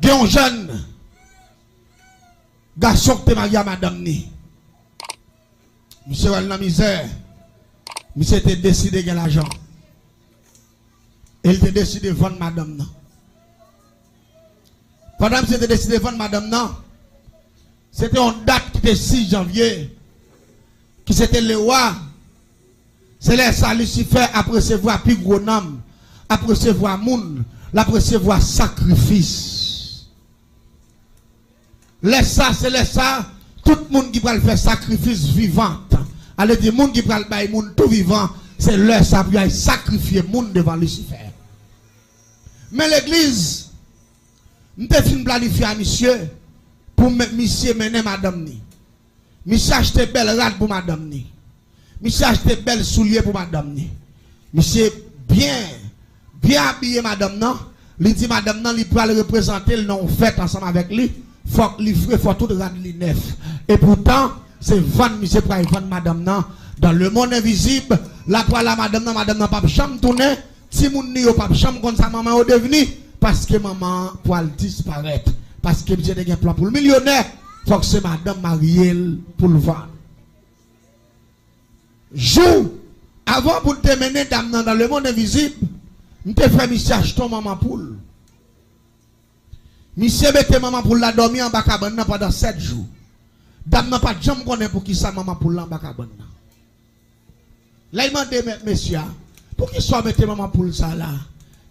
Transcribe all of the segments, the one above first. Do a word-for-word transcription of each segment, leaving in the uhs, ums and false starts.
Gen yon jèn gason ki te marye a madanm ni. Misye wè l nan mizè. Misye te deside gen lajan. E l te deside vann madanm nan. Pandan misye te deside vann madanm nan, se te yon dat ki te sis janvye, ki se te lewa. Se lè sa Lisifè ap resevwa pi gwo nanm, ap resevwa moun, l ap resevwa sakrifis. Lè sa, se lè sa, tout moun ki pral fè sakrifis vivan, ale di moun ki pral bay moun tou vivan, se lè sa pou y al sakrifye moun devan Lisifè. Men legliz, m te fin planifye a misye pou men- misye mennen madanm ni. Misye achte bèl rad pou madanm ni. Misye achte bèl soulye pou madanm ni. Misye byen, byen abiye madanm nan. Li di madanm nan li pral reprezante l nan yon fèt ansanm avèk li. Fòk li fre, fò tout rad li nèf. Epoutan, se vann misye pral vann madanm nan. Dans le monde invisible, l ap pral a madanm nan, madanm nan p ap janm tounen. Timoun ni yo p ap janm konn sa manman yo devni, paske manman an pral disparèt. Paske misye te gen plan pou l milyonè, fòk se madanm marye l pou l vann. Jou avan pou l te mennen dam nan dans le monde invisible, m te fè misye achte yon manman poul. Misye mete manman poul la dòmi anba kabann nan pandan sèt jou. Dam nan pa t janm konnen poukisa manman poul la anba kabann nan. Lè l mande mèt mesye a, "Poukisa w mete manman poul sa la?"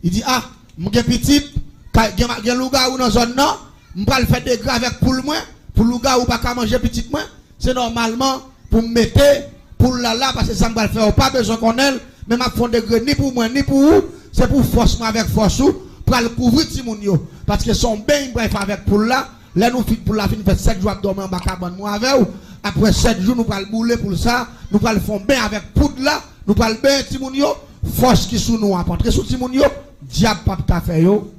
Li di, "A, m gen pitit, ka- gen, gen lougawou nan zòn nan, m pral fè dega avèk poul mwen, pou lougawou pa ka manje pitit mwen, se nòmalman pou m mete poul la la, paske sa m pral fè yo pa bezwen konnen l, men m ap fè yon degre ni pou mwen, ni pou ou, se pou fòs mwen avèk fòs ou, pral kouvri timoun yo, paske se yon beny m pral fè avèk poul la." Lè nou fin, poul la fin fè sèt jou ap dòmi anba kabann mwen avè w, apre sèt jou nou pral boule poul sa, nou pral fè yon ben avèk poud la, nou pral benyen timoun yo, fòs ki sou nou ap antre sou timoun yo, dyab p ap ka fè yo.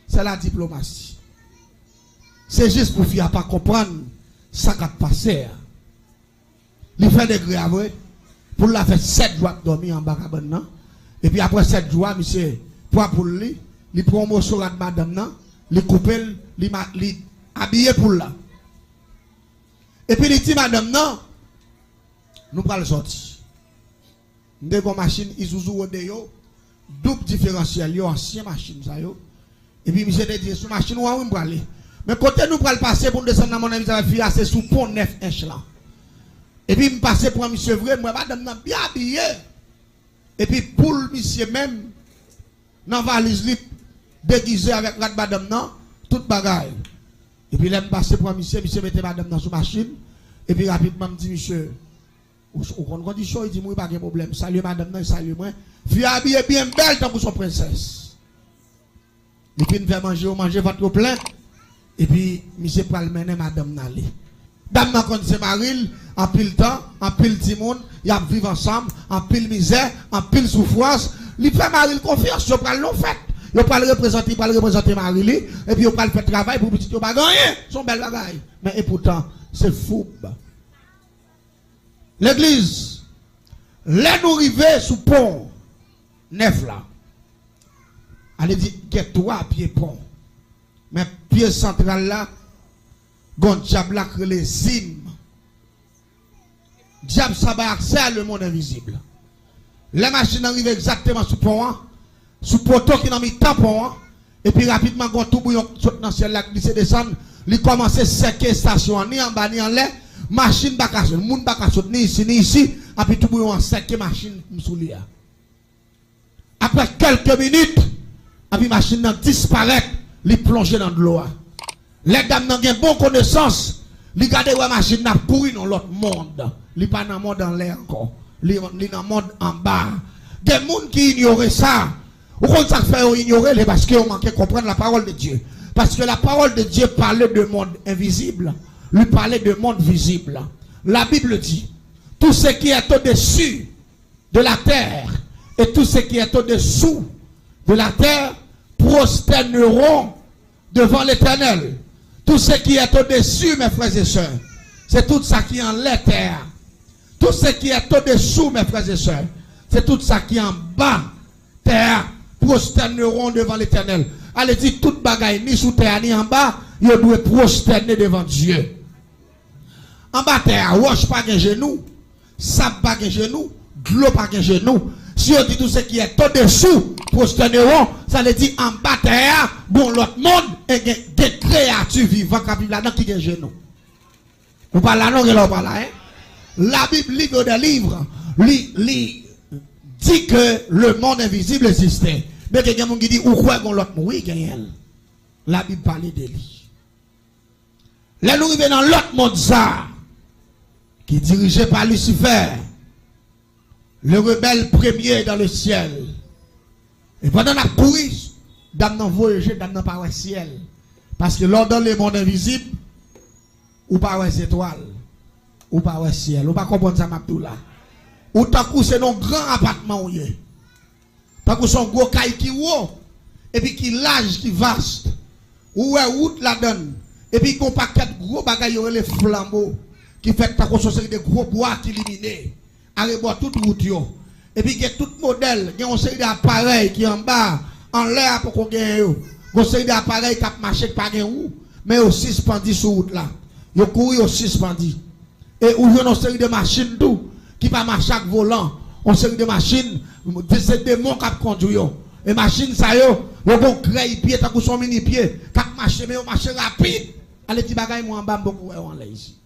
Se la diplomasi. Se jis pou fi a pa konprann sa k ap pase a. Li fè degre a vre. Poul la fè sèt jou ap dòmi anba kabann nan. Epi apre sèt jou a, misye pran poul li, li pran yon moso rad madanm nan, li koupe l, li, ma- li abiye poul la. Epi li di madanm nan, "Nou pral sòti." M te gen yon machin Isuzu Rodeo, doub diferansyèl yo, ansyen machin sa yo. Epi misye te di, "Sou machin ou an wi m prale. Men kote nou pral pase pou n desann nan Mòn Envizib avèk fi a, se sou pon nèf ench lan." Epi m pase pran misye vre, m wè madanm nan byen abiye. Epi poul misye menm, nan valiz li, degize avèk rad madanm nan, tout bagay. Epi lè m pase pran misye, misye mete madanm nan sou machin. Epi rapidman m di misye, "Ou, ou konn kondisyon?" Li di m, "Wi, pa gen pwoblèm." Salye madanm nan, li salye mwen. Fi a abiye byen bèl tankou s on prensès. Li fin fè manje, yo manje, vant yo plen. Epi misye pral mennen madanm nan ale. Dam nan konn se mari l, anpil tan, anpil timoun, y ap viv ansanm, anpil mizè, anpil soufrans. Li fè mari l konfyans, yo pral nan fèt. Yo pral reprezante, li pral reprezante mari li, epi yo pral fè travay pou pitit yo pa gen anyen. Se yon bèl bagay. Men epoutan, se foub. Legliz, lè nou rive sou pon nèf la, ale di gen twa pye pon. Men pye santral la, gon dyab la k rele Zim. Dyab sa bay aksè a lemonn envizib. Lè machin nan rive egzakteman sou pon an, sou poto ki nan mitan pon an, epi rapidman gon toubouyon sot nan syèl la k glise desann, li kòmanse sèke estasyon an, ni anba ni anlè, machin pa ka sot, moun pa ka sot ni isi ni isi, epi toubouyon an sèke machin m sou li a. Apre kèlke minit, epi machin nan disparèt, li plonje nan dlo a. Lè dam nan gen bon konesans, li gade wè machin nan ap kouri nan lòt mond. Li pa nan mond anlè ankò. Li, li nan mond anba. Gen moun ki inyore sa. Ou konn sa k fè yo inyore l? Se paske yo manke konprann la parole de Dieu. Parce que la parole de Dieu parle de monde invisible. Lui parle de monde visible. La Bible dit, tout ce qui est au-dessus de la terre, et tout ce qui est au-dessous de la terre prosterneront devant l'Éternel. Tout ce qui est au-dessus, mes frères et sœurs, c'est tout sa ki anlè tè a. Tout ce qui est au-dessous, mes frères et sœurs, c'est tout sa ki anba tè a, prosterneront devant l'Éternel. Ale di tout bagay, ni sou tè a, ni anba, yo dwe pwostène devan Dye. Anba tè a, wòch pa gen jenou, sab pa gen jenou, dlo pa gen jenou. Si yo di tout ce qui est au-dessous, prosterneront, sa vle di anba tè a, gon lòt mond, e gen, gen kreyati vivan k ap viv ladan ki gen jenou. Ou pa la non, gen lè ou pa la, hein? La Bible, livre des livres, li, li di ke le monde invisible existe. Men ke gen moun ki di, ou kwè gon lòt mond? Wi, genyen l. La Bible pale de li. Lè nou rive nan lòt mond sa, ki dirije pa Lisifè, le rebelle premier dans le ciel. E pandan n ap kouri, dam nan voye je, dam nan pa wè syèl. Paske lè w dans le monde invisible, ou pa wè zetwal, ou pa wè syèl, ou pa konprann sa m ap di w la. Ou tankou se nan yon gran apatman ou ye. Tankou se yon gwo kay ki wo, epi ki laj, ki vas. Ou wè wout ladan l, epi gon pakèt gwo bagay yo rele flanbo, ki fèt tankou se yon seri de gwo bwa ki limine arebò tout wout yo. Epi gen tout modèl, gen yon seri de aparèy ki anba, anlè a poko genyen yo. Gon seri de aparèy k ap mache k pa gen wou, men yo sispandi sou wout la. Yo kouri, yo sispandi. E ou jwenn yon seri de machin tou ki pa mache ak volan. Yon seri de machin, de, se demon k ap kondui yo. E machin sa yo, yo gon grèy pye tankou se yon mini pye k ap mache, men yo mache rapid. Ale ti bagay mwen anba, m poko wè yo anlè isit.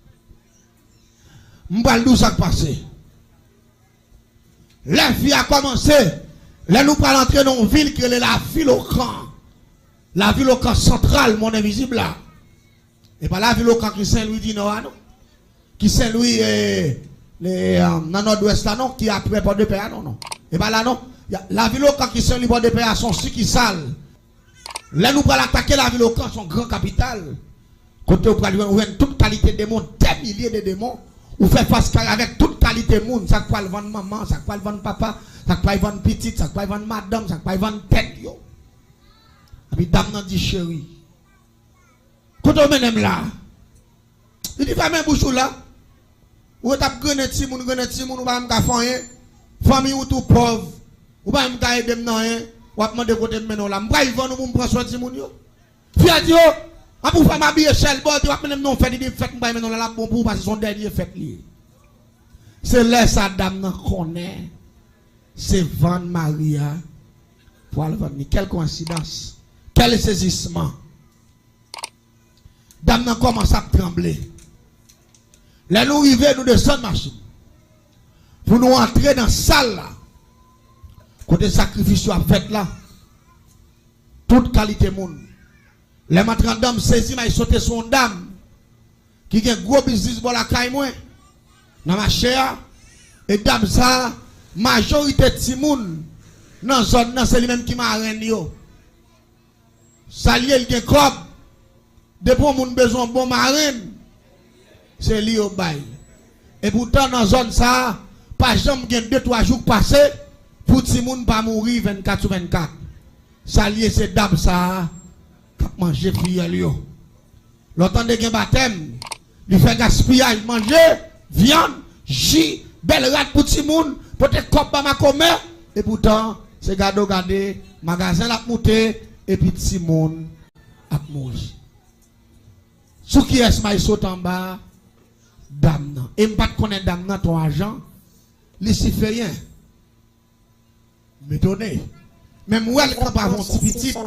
M pral di w sa k pase. Lè fi a kòmanse, lè nou pral antre nan yon vil ki rele Lavilokan. Lavilokan santral, mond envizib la. E pa Lavilokan ki Senlwi di Nò a, non. Ki Senlwi, e, e, e, nan Nòdwès la, non. Ki aprè Pòdepè a, non, non. E pa la, non. Ya, Lavilokan ki Senlwi Pòdepè a, se yon sikisal. Lè nou pral atake Lavilokan, se yon gran kapital. Kote ou pral jwenn, jwenn tout kalite demon, dè milye de demon. Ou fè fas kare avèk tout kalite moun, sa k pral vann manman, sa k pral vann papa, sa k pral vann pitit, sa k pral vann madanm, sa k pral vann tèt yo. Epi dam nan di, cheri, kote w mennen m la? Li di, fèmen bouch ou la. Ou ret ap grennen timoun, grennen timoun, ou pa menm ka fè anyen. Fanmi ou tou pòv. Ou pa menm ka ede m nan anyen. W ap mande kote m mennen w la. M pral vann ou pou m pran swen timoun yo. Fi a di, o, an pou fè m abiye chèlbò, di w ap mennen m nan yon fèt, li di m fèt m pral mennen w la, l ap bon pou ou, paske se yon dènye fèt li ye. Se lè sa dam nan konnen se vann mari a pou al vann li. Quelle coïncidence! Quel saisissement! Dam nan kòmanse ap tranble. Lè nou rive, nou desann machin. Pou nou antre nan sal la, kote sakrifis yo ap fèt la, tout kalite moun. Lè m antre anndan, m sezi, m al sote sou yon dam ki gen gwo biznis bò lakay mwen, nan mache a. E dam sa a, majorite timoun nan zòn nan, se li menm ki marenn yo. Sa l ye, l gen kòb. Depi yon moun bezwen yon bon marenn, se li yo bay. Epoutan, nan zòn sa a, pa janm gen de twa jou k pase pou timoun pa mouri vennkat sou vennkat. Sa l ye, se dam sa a k ap manje fiyèl yo. Lè w tande gen batèm, li fè gaspiyaj manje, vyann, ji, bèl rad pou timoun, pote kòb ba makomè, epoutan, se gade w gade, magazen l ap moute, epi timoun ap mouri. Sou kiyès m al sote anba? Dam nan. E m pa t konnen dam nan te yon ajan lisiferyen. M etone. Men m wè l kanpe avè yon ti pitit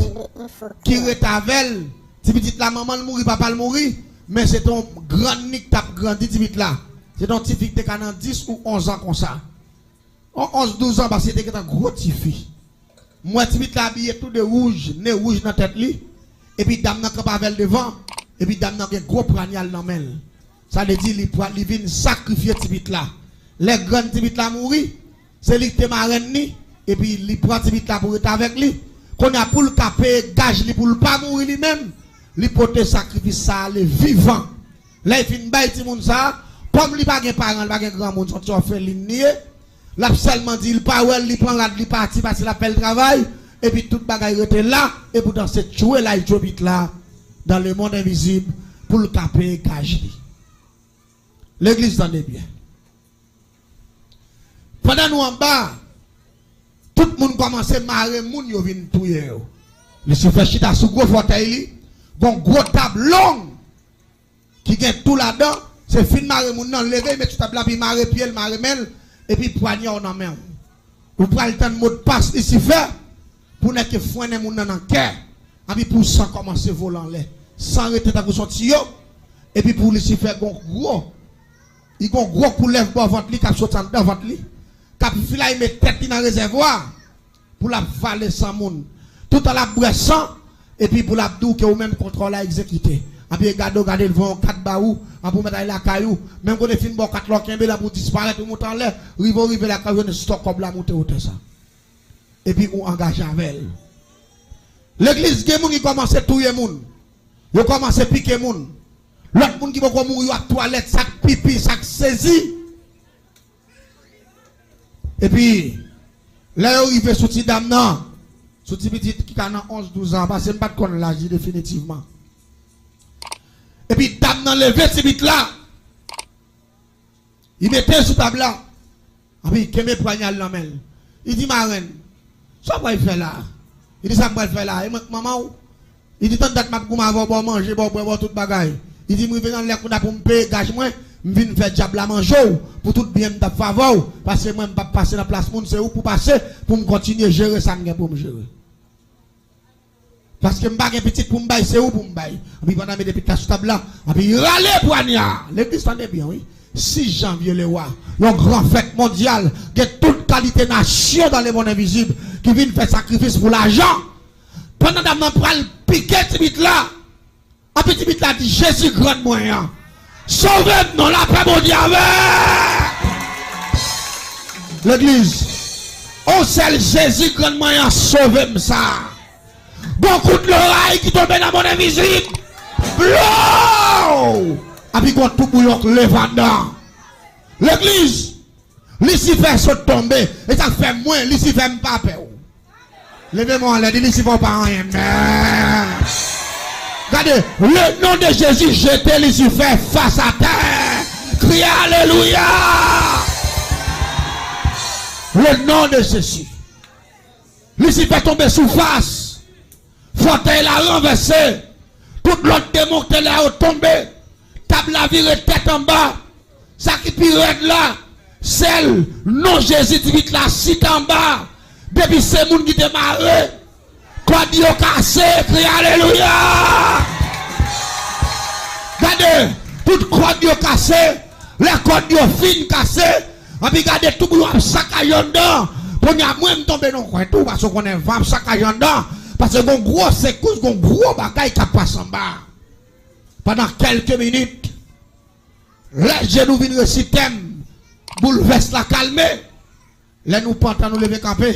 ki ret avè l. Ti pitit la, manman l mouri, papa l mouri. Men se te yon grann ni k t ap grandi ti pitit la. Se te yon ti fi ki te ka nan dis ou onz an konsa. Yon onz, douz an, paske li te gentan gwo ti fi. M wè ti pitit la abiye tou de wouj, ne wouj nan tèt li. Epi dam nan kanpe avè l devan. Epi dam nan gen gwo pwanyal nan men l. Sa vle di li pral, li vin sakrifye ti pitit la. Lè grann ti pitit la mouri, se li ki te marenn li, epi li pran ti pitit la pou ret avèk li. Kounye a, pou l ka peye gaj li pou l pa mouri li menm, li pote sakrifis sa ale vivan. Lè l fin bay timoun sa a, kòm li pa gen paran, li pa gen granmoun, se yon ti òfelin li ye, l ap sèlman di l pa wè l, li pran rad li pati, paske l ap fè l travay, epi tout bagay rete la, epoutan se tchwe la l tchwe pitit la, dans le monde invisible, pou l ka peye gaj li. Legliz, tande byen. Pandan nou anba, tout moun kòmanse mare moun yo vin touye yo. Lisifè chita sou gwo fòtèy li, gon gwo tab long ki gen tou ladan, se fin mare moun nan, leve, met sou tab la, pi mare pye l, mare men l, epi pwanya w nan men w. Ou pral tann modpas Lisifè pou nèg ke fwennen moun nan nan kè, epi pou san kòmanse vole anlè. San rete tankou son tiyo, epi pou Lisifè gon gwo, li gon gwo koulèv bò vant li k ap soti anndan vant li, k ap flayme tèt li nan rezèvwa pou l ap vale san moun. Toutan l ap bwè san, epi pou l ap di w ke ou menm kontra w la egzekite. Epi gade w, gade l voye yon kat ba ou, epi ou mèt al lakay ou. Menm kote fin ba w kat la, w kenbe l, epi ou disparèt, ou monte anlè, rive w rive lakay ou, jwenn stòk kòb la moute wotè sa. Epi ou angaje avè l. Legliz, gen moun ki kòmanse touye moun. Yo kòmanse pike moun. Lòt moun ki poko mouri, yo ap twalèt, sa k pipi, sa k sezi. Epi, lè yo rive sou ti dam nan, sou ti pitit ki ka nan onz, douz an, paske m pa t konn laj li definitivman. Epi dam nan leve ti pitit la, li mete l sou tab la, epi li kenbe pwanya l nan men l. Li di, "Marenn, sa w pral fè la a?" Li di, "Sa m pral fè la a? E mwen k manman w?" Li di, "Tann dat m ap goumen avè w, ba w manje, ba w bwè, ba w tout bagay." Li di, "M rive nan lè kounye a pou m peye gaj mwen, m vin fè dyab la manje w pou tout byen m t ap fè avè w, paske mwen m p ap pase nan plas moun, se ou k pou pase pou m kontinye jere sa m gen pou m jere. Paske m pa gen pitit pou m bay, se ou pou m bay." Epi pandan l mete pitit la sou tab la, epi li rale pwanya. Legliz, tande byen, wi. Sis janvye, Lewa, yon gran fèt mondyal, gen tout kalite nasyon dans le monde invisible ki vin fè sakrifis pou lajan. Pandan dam nan pral pike ti pitit la, epi ti pitit la di, "Jezi grann mwen an, sove m non, lapè Bondye avè." Legliz, on sèl Jezi grann mwen an sove m sa. Gon kout loray ki tonbe nan mond envizib. Blow! Epi gon toubouyon k leve anndan. Legliz, Lisifè sot tonbe. E sa k fè mwen, Lisifè, m pa pè w. Leve men w anlè, di, "Lisifè, w pa anyen, men." Gade, le nom de Jésus, jete Lisifè fas atè. Kriye alelouya. Le nom de Jésus. Lisifè tonbe sou fas. Fòtèy la ranvèse. Tout lòt demon ki te la yo tonbe. Tab la vire tèt anba. Sa ki pi rèd la, sèl non Jezi ti pitit la chita anba. Depi se moun ki te mare, kòd yo kase, kriye alelouya. Gade, tout kòd yo kase, lè kòd yo fin kase, epi gade, toubouyon ap sakaje anndan. Kounye a, mwen, m tonbe nan kwen tou, paske w konnen van ap sakaje anndan. Paske gon gwo sekous, gon gwo bagay k ap pase anba. Pandan kèlke minit, lè je nou vin resi tèm, boulvès la kalme. Lè nou pantan, nou leve kanpe,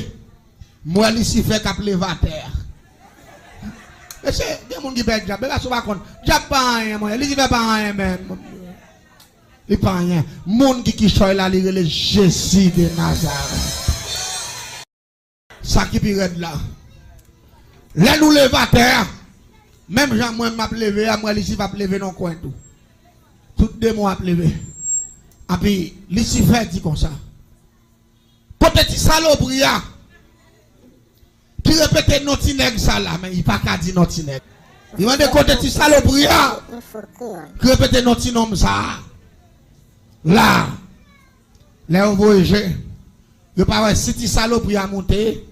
m wè Lisifè k ap leve atè a. Mesye, gen moun ki pè dyab, e paske w pa konn. Dyab pa anyen, mwen. Lisifè pa anyen, menm. Li pa anyen. Moun ki kichòy la, li rele Jezi de Nazarèt. Sa ki pi rèd la, lè nou leve atè a, menm jan mwen m ap leve a, m wè Lisifè ap leve nan kwen tou. Tout demon ap leve. Epi Lisifè di konsa, "Kote ti salopri a ki repete non ti nèg sa la?" Men li pa ka di non ti nèg. Li mande, "Kote ti salopri a ki repete non ti nonm sa a la?" Lè yo voye je, yo pa wè si ti salopri a moute.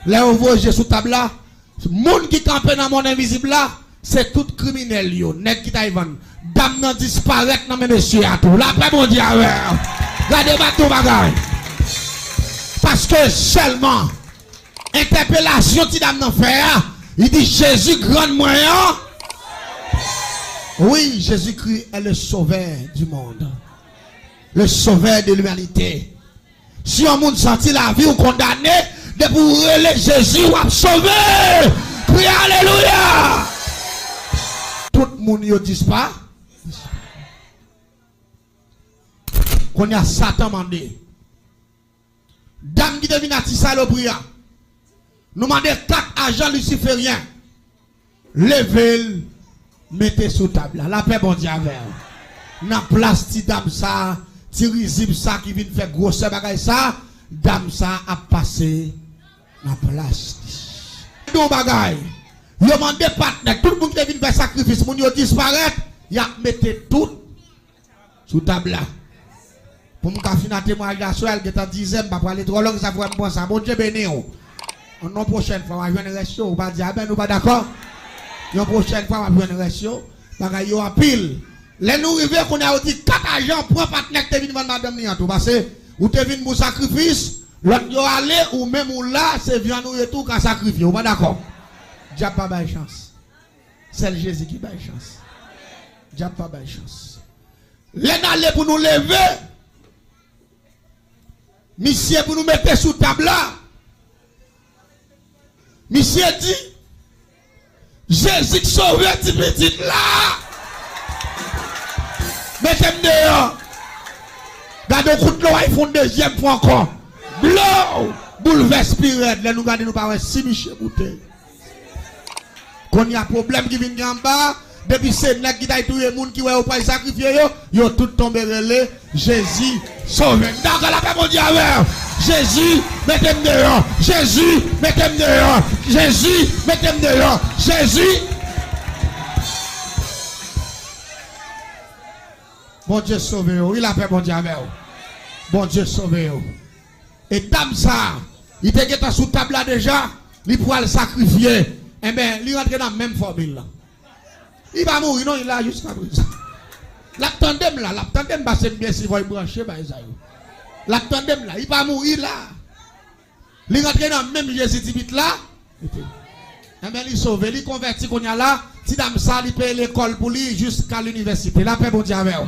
Lè yo voye je sou tab la, moun ki kanpe nan mond envizib la, se tout kriminèl yo, nèg ki t al vann. Dam nan disparèt nan men mesye a tou. Lapè Bondye avè w. Gade, m ap di w bagay. Paske sèlman entèpelasyon ti dam nan fè a, li di, "Jezi grann mwen an." Oui, Jésus-Christ est le sauveur du monde. Le sauveur de l'humanité. Si yon moun santi lavi w kondane, depi w rele Jezi, w ap sove. Kriye alelouya. Tout moun yo dispa. Kounye a, Satan mande. Dam ki te vin ak ti salopri a, nou mande kat ajan lisiferyen leve l, mete sou tab la. Lapè Bondye avè w. Nan plas ti dam sa, ti rizib sa ki vin fè gwosè bagay sa, dam sa ap pase nan plas li. Di yon bagay. Yo mande patnè, tout moun ki te vin fè sakrifis, moun yo disparèt, y ap mete tout sou tab la. Pou m ka fin a temwayaj la, sou al gentan dizè, m pa prale twò long, sa fè m pran sa. Bondye beni w. Yon pwochèn fwa, w a jwenn rès yo, ou pa di amèn, ou pa dakò? Yon pwochèn fwa, w ap jwenn rès yo. Bagay yo anpil. Lè nou rive, kounye a yo di kat ajan pran patnè ki te vin vann madanm li an tou. Pase, ou te vin pou sakrifis, lòt yo ale, ou menm ou la, se vyann ou ye tou, ou ka sakrifye, ou pa dakò? Dyab pa bay chans. Sèl Jezi ki bay chans. Dyab pa bay chans. Lè n ale pou nou leve, misye pou nou mete sou tab la, misye di, Jezi k sove ti pitit la, mete m deyò. Gade yon kout dlo, ay fè yon dezyèm fwa ankò. Blow! Boulvès pi rèd. Lè nou gade, nou pa wè si misye boute. Kounye a, pwoblèm ki vin gen anba a, depi se nèg ki t al touye moun ki wè yo pral sakrifye yo, yo tout tonbe rele, Jezi, sove m. Dakò, lapè Bondye avè w. Jezi, mete m deyò. Jezi, mete m deyò. Jezi, mete m deyò. Jezi. Bondye sove yo. Wi, lapè Bondye avè w. Bondye sove yo. E dam sa a, li te gentan sou tab la deja, li pral sakrifye. Enben, li rantre nan menm fòmil lan. Li pa mouri non, li la jiskaprezan. L ap tande m la, l ap tande m pase m byen si fò l branche bay sa yo. L ap tande m la, li pa mouri la. Li rantre nan menm Jezi ti pitit la. Enben, li sove, li konvèti kounye a la. Ti dam sa, li peye lekòl pou li jiska linivèsite. Lapè Bondye avè w.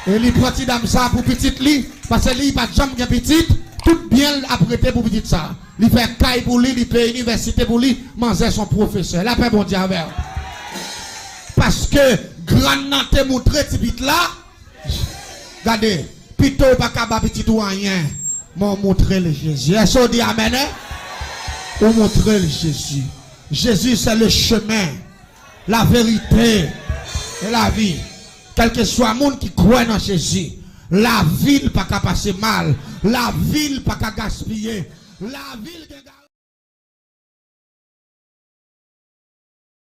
E li pran ti dam sa pou pitit li, paske li pa t janm gen pitit, tout byen l ap rete pou pitit sa. Li fè kay pou li, li peye inivèsite pou li, manzè se yon pwofesè. Lapè Bondye avè w. Paske grann nan te moutre ti pitit la, gade, pito w pa ka ba pitit ou anyen, men w moutre l Jezi. Èske w di amèn, en? Ou moutre l Jezi. Jezi, se le chemen, la verite e la vi. Kèlkeswa moun ki kwè nan Jezi, lavi l pa ka pase mal, lavi l pa ka gaspiye, lavi l gen